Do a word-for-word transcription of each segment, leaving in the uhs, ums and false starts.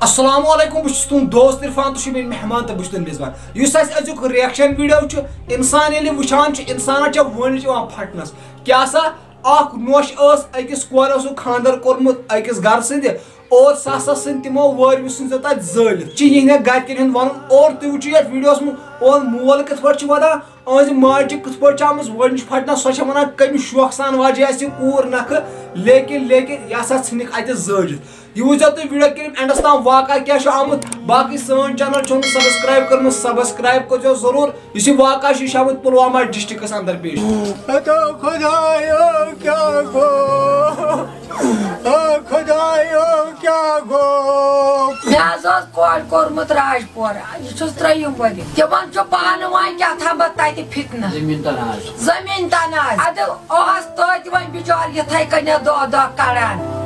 السلام علیکم، بہٕ چھُس تُہُنٛد دوست عرفان، تُہۍ چھِو میٲنۍ مہمان تہٕ بہٕ چھُس تُہُنٛد میزبان۔ یُس اَسہِ أزیُک reaction video چھُ، اِنسان ییٚلہِ وٕچھان چھُ، اِنسانَس چھےٚ وٲنِج یِوان پھٹنَس۔ کیٛاہ سا، اکھ نوٚش ٲس، أکِس کورِ اوسُکھ خانٛدر کوٚرمُت أکِس گرٕ سٕنٛدِ، اور سُہ ہسا ژھٕنۍ تِمو وٲرۍوِ ژھٕنۍ سۄ تَتہِ زٲلِتھ۔ چھِ یِہِنٛدٮ۪ن گرِکٮ۪ن ہُنٛد وَنُن، اور تُہۍ وٕچھِو یَتھ videoس منٛز، اُہُنٛد مول کِتھ پٲٹھۍ چھُ وَدان، أہٕنٛزِ ماجہِ کِتھ پٲٹھۍ چھِ آمٕژ وٲنِج پھٹنَس۔ سۄ چھےٚ وَنان، کَمہِ شوقہٕ سان واجے اَسہِ یہِ کوٗر نَکھٕ، لیکن، لیکن یہِ ہسا ژھٕنِکھ اَتہِ زٲلِتھ۔ یہِ وٕچھزیو تُہۍ video کٔرِو endس تام، واقعہ کیٛاہ چھُ آمُت۔ باقٕے سٲنۍ channel چھو نہٕ subscribe کٔرمٕژ، subscribe کٔرزیو ضروٗر۔ یُس یہِ واقعہ چھُ، یہِ چھُ آمُت پُلوامہ districtس اندر پیش۔ ہتو خدایو کیٛاہ گوٚو؟ او خدایو کیٛاہ گوٚو؟ مےٚ حظ اوس کورِ کوٚرمُت راجپورہ، یہِ چھُس ترٛیٚیِم ؤری۔ تِمن چھُ پانہٕ وۄنۍ کیٛاہ تھامَتھ تَتہِ فتنہٕ۔ زٔمیٖن تنازٕ۔ زٔمیٖن تنازٕ۔ اَدٕ اوس توتہِ وۄنۍ بِچور یِتھَے کٔنٮ۪تھ دۄہ دۄہ کڑان۔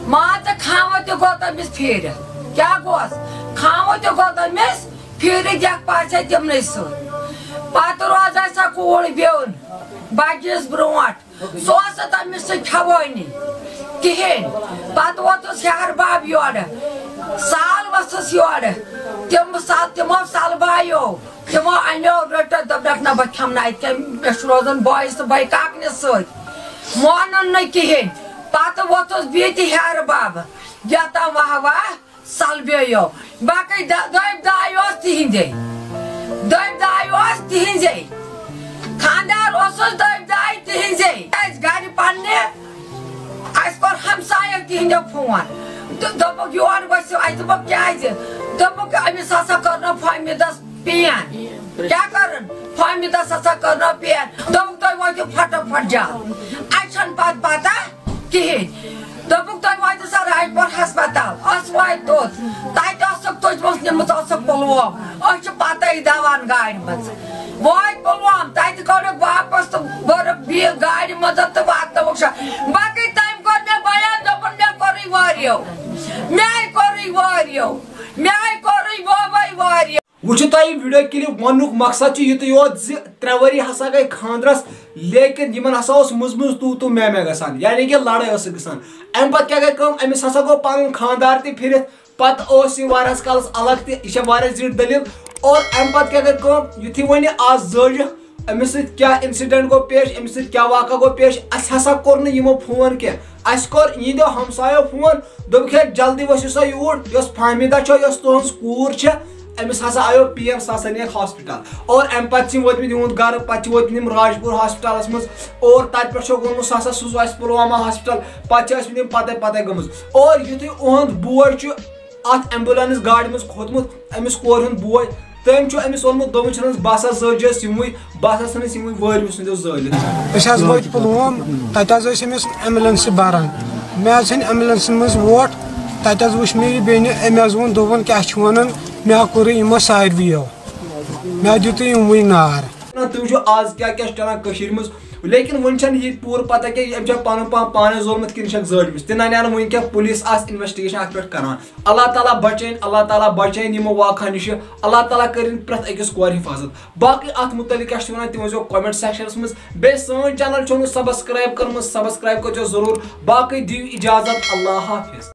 مان ژٕ، کھانو تہِ گوٚو تٔمِس پھیٖرِتھ۔ کیٛاہ گوٚوس؟ کھانو تہِ گوٚو تٔمِس پھیٖرِتھ، یَکھ پاسے تِمنٕے سۭتۍ۔ پتہٕ روزے سۄ کوٗر بیوٚن بَجہِ عیٖذ برونٛٹھ۔ سُہ اوس نہٕ تٔمِس سۭتۍ کھٮ۪وٲنی کِہیٖنۍ۔ پتہٕ ووتُس ہیہر بب یورٕ، سال ؤژھٕس یورٕ۔ تِم سا-، تِمو سلبایو، تِمو اَنیو، رٔٹِتھ، دوٚپنَکھ، "نہ، بہٕ کھٮ۪مہٕ نہٕ اَتہِ کینٛہہ، مےٚ چھُ روزُن بٲیِس تہٕ بٲے کاکنِس سۭتۍ۔" مونُن نہٕ کِہیٖنۍ۔ پتہٕ ووتُس بہٕ ییٚتہِ ہیہر بب، یوٚتام واہ واہ سلبیو۔ باقٕے دٔ-، دٔبۍ داے اوس تِہِنٛدے۔ دٔبۍ داے اوس تِہِنٛدے۔ خانٛدار اوسُس دٔبۍ داے تِہِنٛدے۔ اَسہِ گرِ پننہِ، اَسہِ کوٚر ہمسایو تِہِنٛدیو فون۔ تہٕ دوٚپُکھ، "یور ؤسِو۔" اَسہِ دوٚپُکھ، "کیٛازِ؟" دوٚپُکھ، "أمِس ہسا کٔر نہٕ فہمیٖدس پین۔" کیٛاہ کٔرٕن؟ فہمیٖدس ہسا کٔر نہٕ پین۔ دوٚپُکھ، "تُہۍ وٲتِو پھٹو پھٹ جلد۔" اَسہِ چھَنہٕ پتہٕ پتہ کِہیٖنۍ۔ دوٚپُکھ، "تُہۍ وٲتِو سا راجپور ہسپتال۔" أسۍ وٲتۍ توٚت۔ تَتہِ ٲسٕکھ تُجمٕژ، نِمٕژ ٲسٕکھ پُلووم۔ أسۍ چھِ پَتَے دَوان گاڑِ منٛز۔ وٲتۍ پُلووم، تَتہِ کٔڑٕکھ واپَس تہٕ بٔرٕکھ بیٚیہِ گاڑِ منٛز تہٕ واتنٲوٕکھ شہر۔ باقٕے تٔمۍ کوٚر مےٚ بیان، دوٚپُن، "مےٚ کوٚرُے واریو، مےٚ کوٚرُے واریو، مےٚ کوٚرُے بابَے واریو۔" وٕچھِو تۄہہِ یہِ video clip وننُک مقصد چھُ یُتُے یوت زِ ترٛےٚ ؤری ہسا گٔے خانٛدرس، لیکن یِمن ہسا اوس مٔنٛزۍ مٔنٛزۍ تو تو میں میں گژھان، یعنی کہِ لڑٲے ٲسٕکھ گژھان۔ امہِ پتہٕ کیٛاہ گٔے کٲم؟ أمِس ہسا گوٚو پنُن خانٛدار تہِ پھِرِتھ، پتہٕ اوس یہِ واریاہس کالس الگ تہِ، یہِ چھےٚ واریاہ زِٹھ دٔلیٖل۔ اور امہِ پتہٕ کیٛاہ گٔے کٲم؟ یُتھُے وۄنۍ یہِ آز زٲجِکھ، أمِس سۭتۍ کیٛاہ incident گوٚو پیش، أمِس سۭتۍ کیٛاہ واقعہ گوٚو پیش، اَسہِ ہسا کوٚر نہٕ یِمو فون کینٛہہ۔ اَسہِ کوٚر یِہِنٛدیو ہمسایو فون، دوٚپُکھ، "ہے، جلدی ؤسِو سا یوٗر، یۄس فہمیدہ چھو، یۄس تُہٕنٛز کوٗر چھےٚ، أمِس ہسا آیو پین، سۄ ہسا نِیَکھ ہاسپٹل۔" اور اَمہِ پتہٕ چھِ یِم وٲتمٕتۍ یِہُنٛد گرٕ، پتہٕ چھِ وٲتمٕتۍ یِم راجپوٗر ہاسپٹلس منٛز، اور تَتہِ پٮ۪ٹھ چھُکھ ووٚنمُت، سُہ ہسا سوٗزو اَسہِ پُلوامہ ہاسپٹل۔ پَتہٕ چھِ ٲسمٕتۍ یِم پَتَے پَتَے گٔمٕژ۔ اور یُتھُے اُہُنٛد بوے چھُ اَتھ ambulance گاڑِ منٛز کھوٚتمُت، أمِس کورِ ہُنٛد بوے، تٔمۍ چھُ أمِس ووٚنمُت، دوٚپمُت چھُنَس، "بہٕ ہسا زٲجِس یِموٕے، بہٕ ہسا ژھٕنَس یِموٕے وٲرۍوِ سٕنٛدیو زٲلِتھ۔" أسۍ حظ وٲتۍ پُلووم، تَتہِ حظ ٲسۍ أمِس ambulance بَران۔ مےٚ حظ ژھٕنۍ ambulance منٛز ووٹ، تَتہِ حظ وٕچھ مےٚ یہِ بیٚنہِ، أمۍ حظ ووٚن، دوٚپُن، "کیٛاہ چھُ وَنان؟" مےٚ ہا کوٚرُے یِمو ساروِیو، مےٚ ہا دیُتُے یِموٕے نار۔ نہ، تُہۍ وٕچھِو آز کیٛاہ کیٛاہ چھُ چلان کٔشیٖرِ منٛز، لیکن وٕنہِ چھَنہٕ یہِ پوٗرٕ پَتہ کینٛہہ، أمۍ چھا پَنُن پان پانَے زولمُت کِنہٕ چھَکھ زٲلمٕژ۔ تہِ نَنہِ ہا نہٕ وٕنہِ کینٛہہ، پُلیٖس آسہِ investigation اَتھ پٮ۪ٹھ کَران۔ اللہ تعالیٰ بچٲیِن، اللہ تعالیٰ بچٲیِن یِمو واقعہٕ نِشہِ، اللہ تعالیٰ کٔرِن پرٛٮ۪تھ أکِس کورِ حِفاظت۔ باقٕے اَتھ مُتعلِق کیٛاہ چھُ وَنان، تہِ ؤنۍزیو comment sectionس منٛز۔ بیٚیہِ سٲنۍ channel چھو نہٕ subscribe کٔرمٕژ، subscribe کٔرۍزیو ضروٗر۔ باقٕے دِیِو اِجازت، اللہ حافظ۔